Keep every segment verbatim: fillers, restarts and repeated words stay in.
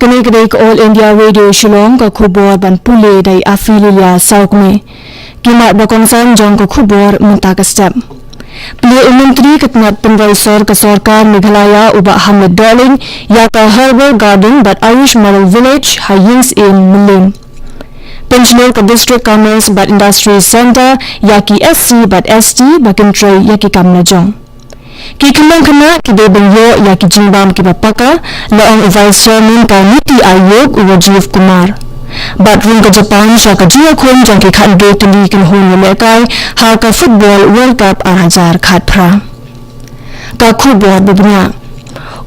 Kane ka dei ka All India Radio Shillong, ka khubor ban pule da i Afi Lilia Sawkmie. Ki mat ba kongsan jong ka khubor mynta ka step. Plie u Myntri ka tnat pynroi sor ka sorkar Meghalaya u Bah Hamlet Dohling ïa ka Herbal Garden bad Ayush Model Village ha Ïing Syiem Mylliem. Pensioner ka District Commerce bad Industry Centre ïa ki S C bad S T ba kin trei ïa ki kam lajong. Ki khynnah khynnah ki dei ban ïoh ïa ki jingbam kiba paka, la ong u Vice Chairman ka NITI Aayog u Rajiv Kumar. Bad rung ka Japan sha ka jingïakhun jong ki khathynriew tylli ki nongïalehkai ha ka Football World Cup ar hajar khatphra. Ka khubor ba bniah.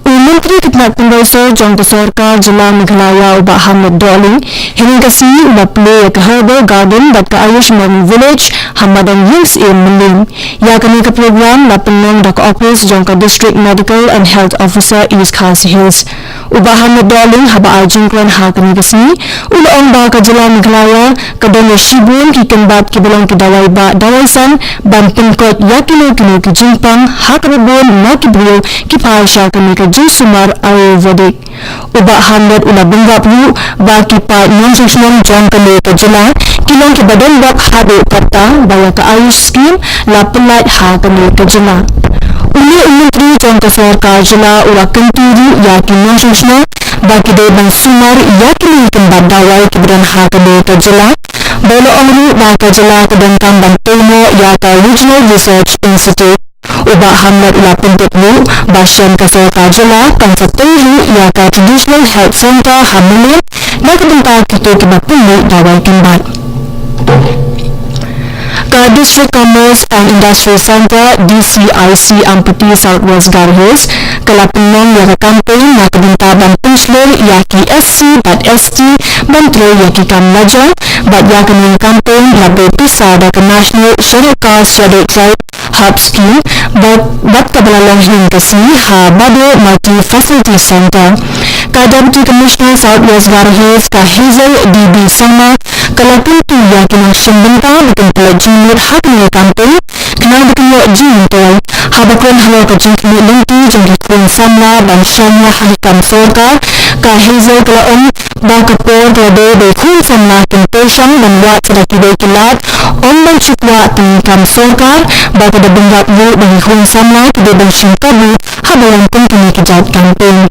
U Myntri ka tnat pynroi sor jong ka sorkar jylla Meghalaya u Bah Hamlet Dohling, hynnin ka sngi u la plie ïa ka Herbal Garden bad ka Ayush Model Village ha madan Ïing Syiem Mylliem. Ïa kane ka program la pynlong da ka ophis jong ka District Medical and Health Officer East Khasi Hills. U Bah Hamlet Dohling haba ai jingkren ha kane ka sngi u la ong ba ka jylla Meghalaya ka don ïa shibun ki kynbat kiba long ki dawai bah dawai san ban pynkoit ïa kino kino ki jingpang ha kaba bun na ki briew ki phai sha kane ka jingsumar Ayurvedic. U Bah Hamlet u la bynrap ruh ba ki paid nongshong shnong jong kane ka jylla ki long kiba don bok haduh katta ba ïa ka Ayush Scheme la pyllait ha kane ka jylla. Une u Myntri jong ka sorkar jylla u la kyntu ruh ïa ki nongshong shnong ba ki dei ban sumar ïa ki nongpynbat dawai kiba don ha kane ka jylla. Ba u la ong ruh ba ka jylla ka donkam ban pynmih ïa ka Regional Research Institute. U Bah Hamlet u la pyntip ruh ba shen ka sorkar jylla kan sa tei ruh ïa ka Traditional Health Centre ha Mylliem na ka bynta kito kiba pynmih dawai kynbat. Ka District Commerce and Industry Centre, D C I C Ampati, South West Garo Hills ka la pynlong ïa ka campaign na ka bynta ban pynshlur ïa ki S C bad S T ban trei ïa ki kam lajong. Bad ïa kane ka campaign la buh pisa da ka National Scheduled Caste Scheduled Tribe Hub Scheme bad, bad kaba la long hynnin ka sngi ha Bado Multi Facility Centre. Ka Deputy Commissioner South West Garo Hills ka Hazel D B Sangma ka la kyntu ïa ki nongshim bynta ba kin pynlait jingmut ha kane ka campaign khnang ba kin ïoh jingmyntoi. Haba kren halor ka jingkhmih lynti jong ki khun samla ban shong ha ki kam sorkar, ka Hazel ka la ong ba ka por ka la dei ba ki khun samla kin pyrshang ban wad sa da kiwei ki lad, ym ban shu kwah tang kam sorkar. Bad ka da bynrap ruh ba ki khun samla ki dei ban shim kabu haba long kum kine ki jait campaign.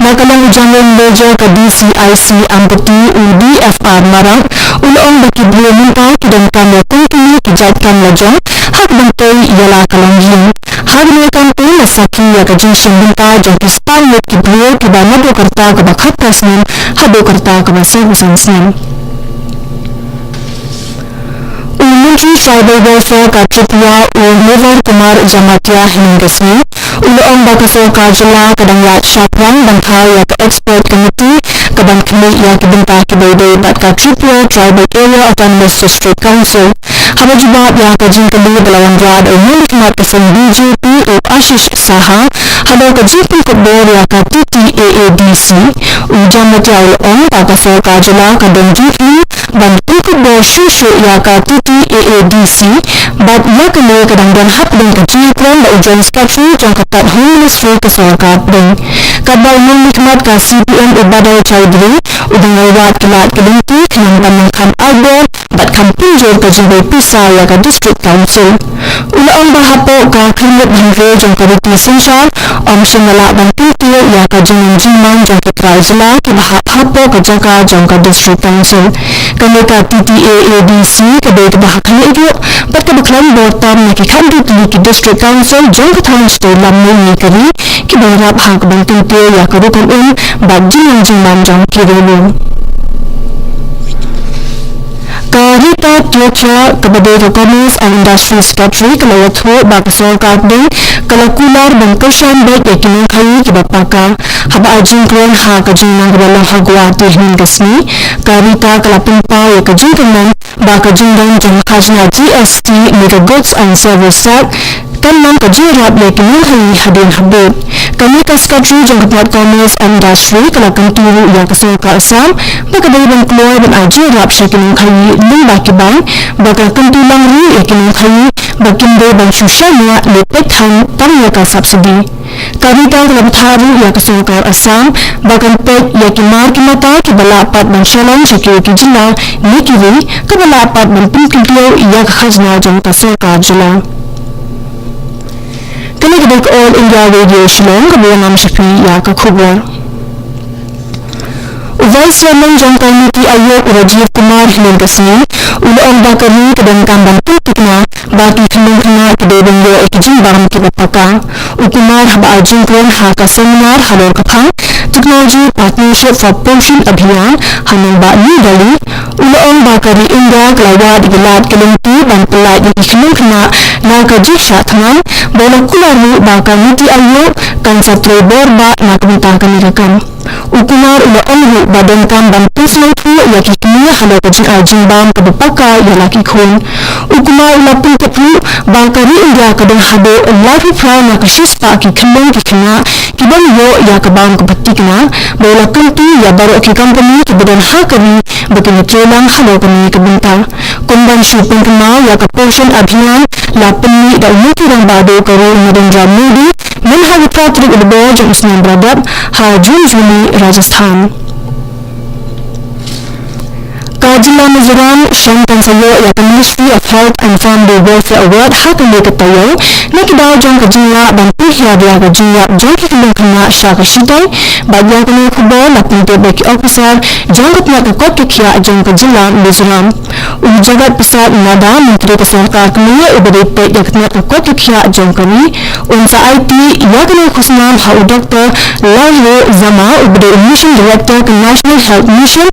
Na ka liang u General Manager ka D C I C Ampati u D F R Marak u la ong ba ki briew mynta ki donkam ïa kum kine ki jait kam lajong ha kaba tei ïa la ka longïing. Ha kane ka campaign la sakhi ïa ka jingshim bynta jong ki spah ngut ki briew kiba naduh ka rta kaba khatphra snem haduh ka rta kaba saw phew san snem. U Myntri Tribal Welfare ka Tripura u Mevar Kumar Jamatia hynnin ka sngi u la ong ba ka sorkar jylla ka dang lait shaphrang ban thaw ïa ka expert committee ka ban khmih ïa ki bynta kiba ïadei bad ka Tripura Tribal Area Autonomous District Council. Haba jubab ïa ka jingkylli ba la wanrah da u nongmihkhmat ka seng B J P u Ashish Saha halor ka jingpynkupbor ïa ka T T A A D C, u Jamatia u la ong ba ka sorkar jylla ka don jingkylli ban pynkupbor shuh shuh ïa ka T T A A D C. Bad ïa kane ka dang don hapdeng ka jingïakren bad u Joint Secretary jong ka Home Ministry ka sorkar pdeng. Katba u nongmihkhmat ka C P M u Badal Chaudhary u dang ai wad ki lad ki lynti khnang ban ym kham aibor bad kham pynjur ka jingbei pisa ïa ka District Council. U la ong ba hapoh ka khyrnit hynriew jong ka riti synshar ym shym la lah ban kyntiew ïa ka jingim jingman jong ki trai jylla kiba hap hapoh ka jaka jong ka District Council. Kane ka T T A A D C ka dei kaba ha khlieh ruh bad kaba khlaiñ bor tam na ki khathynriew tylli ki District Council jong ka thaiñ shatei lam mihngi ka ri kiba ïarap ha kaban kyntiew ïa ka rukom im bad jingim jingman jong ki riewlum. Ka Rita Tiokhia kaba dei ka Commerce and Industry Secretary ka la ïathuh ba ka sorkar pdeng ka la kular ban kyrshan beit ïa ki nongkhaïi kiba paka. Haba ai jingkren ha ka jingnang kaba long ha Guwahati hynnin ka sngi, ka Rita ka la pynpaw ïa ka jingkyrmen ba ka jingdon jong ka khajna G S T ne ka Goods and Service Tax kan long ka jingïarap ïa ki nongkhaïi hadien habud. Kane ka Secretary jong ka tnat Commerce and Industry ka la kyntu ruh ïa ka sorkar Assam ba ka dei ban kloi ban ai jingïarap sha ki nongkhaïi lyngba ki bank, ba ka kyntu lang ruh ïa ki nongkhaïi ba kim dei ban shu shaniah ne peit than tang ïa ka subsidy. Ka riti ka la bthah ruh ïa ka sorkar Assam ba kan peit ïa ki mar ki mata kiba lah pat ban shalong sha kiwei ki jylla ne ki ri, kaba lah pat ban pynkyntiew ïa ka khajna jong ka sorkar jylla. Kane ka dei ka All India Radio Shillong, kaba wanlam sha phi ïa ka khubor. U Vice Chairman jong ka NITI Aayog, u Rajiv Kumar, hynnin ka sngi u la ong ba ka ri ka donkam ban pynthikna ba ki khyllung khynnah ki dei ban ïoh ïa ki jingbam kiba paka. U Kumar, haba ai jingkren ha ka seminar halor ka phang Technology Partnership for Poshan Abhiyan ha nongbah New Delhi, u la ong ba ka ri India ka la wad ïa ki lad ki lynti ban pyllait ïa ki khyllung khynnah na ka jingshah thngan, bad u la kular ruh ba ka NITI Aayog kan sa trei bor bah na ka bynta kane ka kam. U Kumar u la ong ruh ba donkam ban pynsngewthuh ïa ki kmie halor ka jingai jingbam kaba paka ïa la ki khun. U Kumar u la pyntip ruh ba ka ri India ka don haduh laiphew phra na ka shispah ki khyllung ki khynnah ki bym ïoh ïa ka bam kaba thikna, bad u la kyntu ïa baroh ki company kiba don ha ka ri ba kin ïatreilang halor kane ka bynta. Kum ban shu pynkynmaw ïa ka Poshan Abhiyan, la pynmih da u Myntri Rangbah Duh ka ri, u Narendra Modi, mynha ka phra tarik u Lber jong u snem ba la dep ha Jhunjhuni, Rajasthan. Ka jylla Mizoram shen kan sa ïoh ïa ka Ministry of Health and Family Welfare Award ha kane ka taïew, na ki daw jong ka jinglah ban pynhiar ïa ka jingïap jong ki khyllung khynnah sha ka shitai. Bad ïa kane ka khubor la pyntip da ki ophisar jong ka tnat ka koit ka khiah jong ka jylla Mizoram. U Jagadish Prasad Nadda, Myntri ka Sorkar ka Nongïalam uba dei peit ïa ka tnat ka koit ka khiah jong ka ri, un sa aiti ïa kane ka khusnam ha u Doctor Lalruhzama, uba dei u Mission Director ka National Health Mission,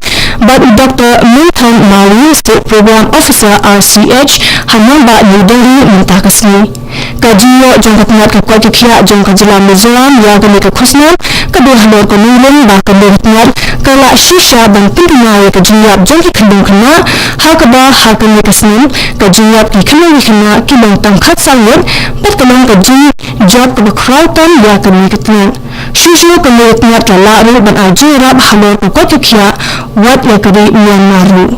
bad u Doctor Minthang Marie, State Program Officer, R C H, ha nongbah New Delhi mynta ka sngi. Ka jingïoh jong ka tnat ka koit ka khiah jong ka jylla Mizoram ïa kane ka khusnam ka dei halor ka nongrim ba kane ka tnat ka lah shisha ban pynduna ïa ka jingïap jong ki khyllung khynnah, ha kaba ha kane ka snem ka jingïap ki khyllung ki khynnah ki long tang khatsan ngut, bad ka long ka jingjop kaba khraw tam ïa kane ka tnat. Shuh shuh kane ka tnat ka lah ruh ban ai jingïarap halor ka koit ka khiah wat ïa ka ri Myanmar ruh.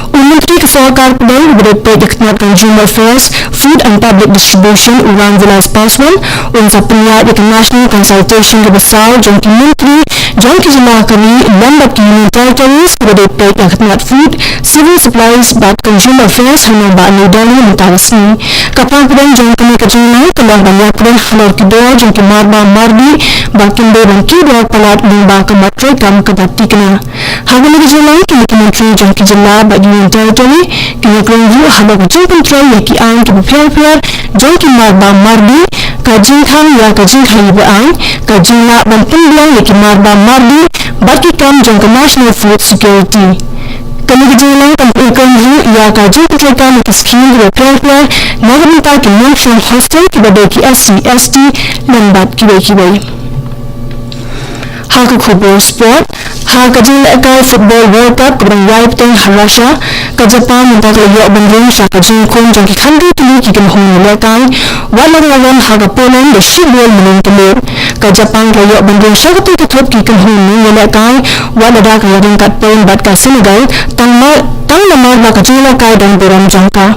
U Myntri ka Sorkar Pdeng uba dei peit ïa ka tnat Consumer Affairs, Food and Public Distribution, u Ramvilas Paswan, un sa pynïaid ïa ka National Consultation kaba saw jong ki Myntri jong ki jylla ka ri lem bad ki Union Territories kaba dei peit ïa ka tnat Food, Civil Supplies bad Consumer Affairs ha nongbah New Delhi mynta ka sngi. Ka phang pdeng jong kane ka jinglong ka long ban ïakren halor ki dor jong ki marbam mardih ba kin dei ban kiew dor palat lyngba ka mat treikam kaba thikna. Ha kane ka jinglong kine ki myntri jong ki jylla bad Union Territory kin ïakren ruh halor ka jingpyntrei ïa ki aiñ kiba pher pher jong ki marbam mardih, ka jingkhang ïa ka jingkhaïi ba-aiñ, ka jinglah ban pynbiang ïa ki marbam mardih bad ki kam jong ka National Food Security. Kane ka jinglong kan pynïaid ruh ïa ka jingpyntrei kam ïa ki skhim kiba pher pher na ka bynta ki nongshong hostel kiba dei ki S C S T lem bad kiwei kiwei. Ha ka khubor sport, ha ka jinglehkai Football World Cup kaba dang ïai bteng ha Russia, ka Japan mynta ka la ïoh ban rung sha ka jingkhun jong ki khyndai tylli ki kynhun ïalehkai, wat la ka la wan ha ka Poland da shi gol mynnin ka miet. Ka Japan ka la ïoh ban rung sha kata ka thup ki kynhun ïalehkai, wat la da ka ïaryngkat point bad ka Senegal, tang ma, tang namar ba ka jingïalehkai don burom jong ka.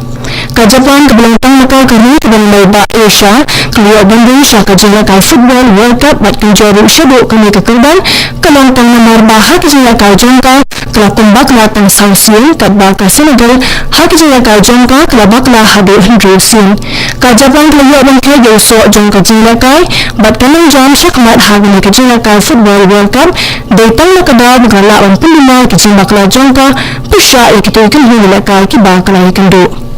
Ka Japan kaba long tang ma ka ka ri kaba na Asia, ka la ïoh ban rung sha ka jingïalehkai Football World Cup bad kynjoh ruh shaduh kane ka kyrdan, ka long tang namar ba ha ka jingïalehkai jong ka, ka la kum bakla tang saw sien, katba ka Senegal ha ka jingïalehkai jong ka, ka la bakla haduh hynriew sien. Ka Japan ka la ïoh ban kheit ïa u soh jong ka jingïalehkai, bad ka nongjam shakhmat ha kane ka jingïalehkai Football World Cup, dei tang na ka daw ba ka lah ban pynduna ïa ka jingbakla jong ka pyrshah ïa kito ki kynhun ïalehkai kiba ka la ïakynduh.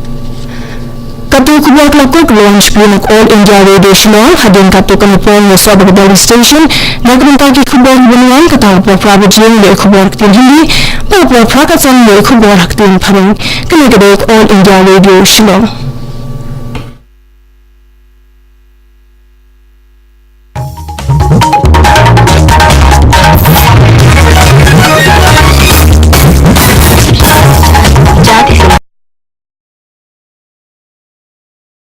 Katto ka khubor ka la kut ka la wan sha phi na ka All India Radio Shillong, hadien katto katne por ngin sa ïa bad ka Delhi Station na ka bynta ki khubor kiban wan. Kata ka por phra baje ngin ïa khubor ha ka ktien Hindi, bad ka por phra khatsan ngin ïa khubor ha ka ktien Phareng. Kane ka dei ka All India Radio Shillong.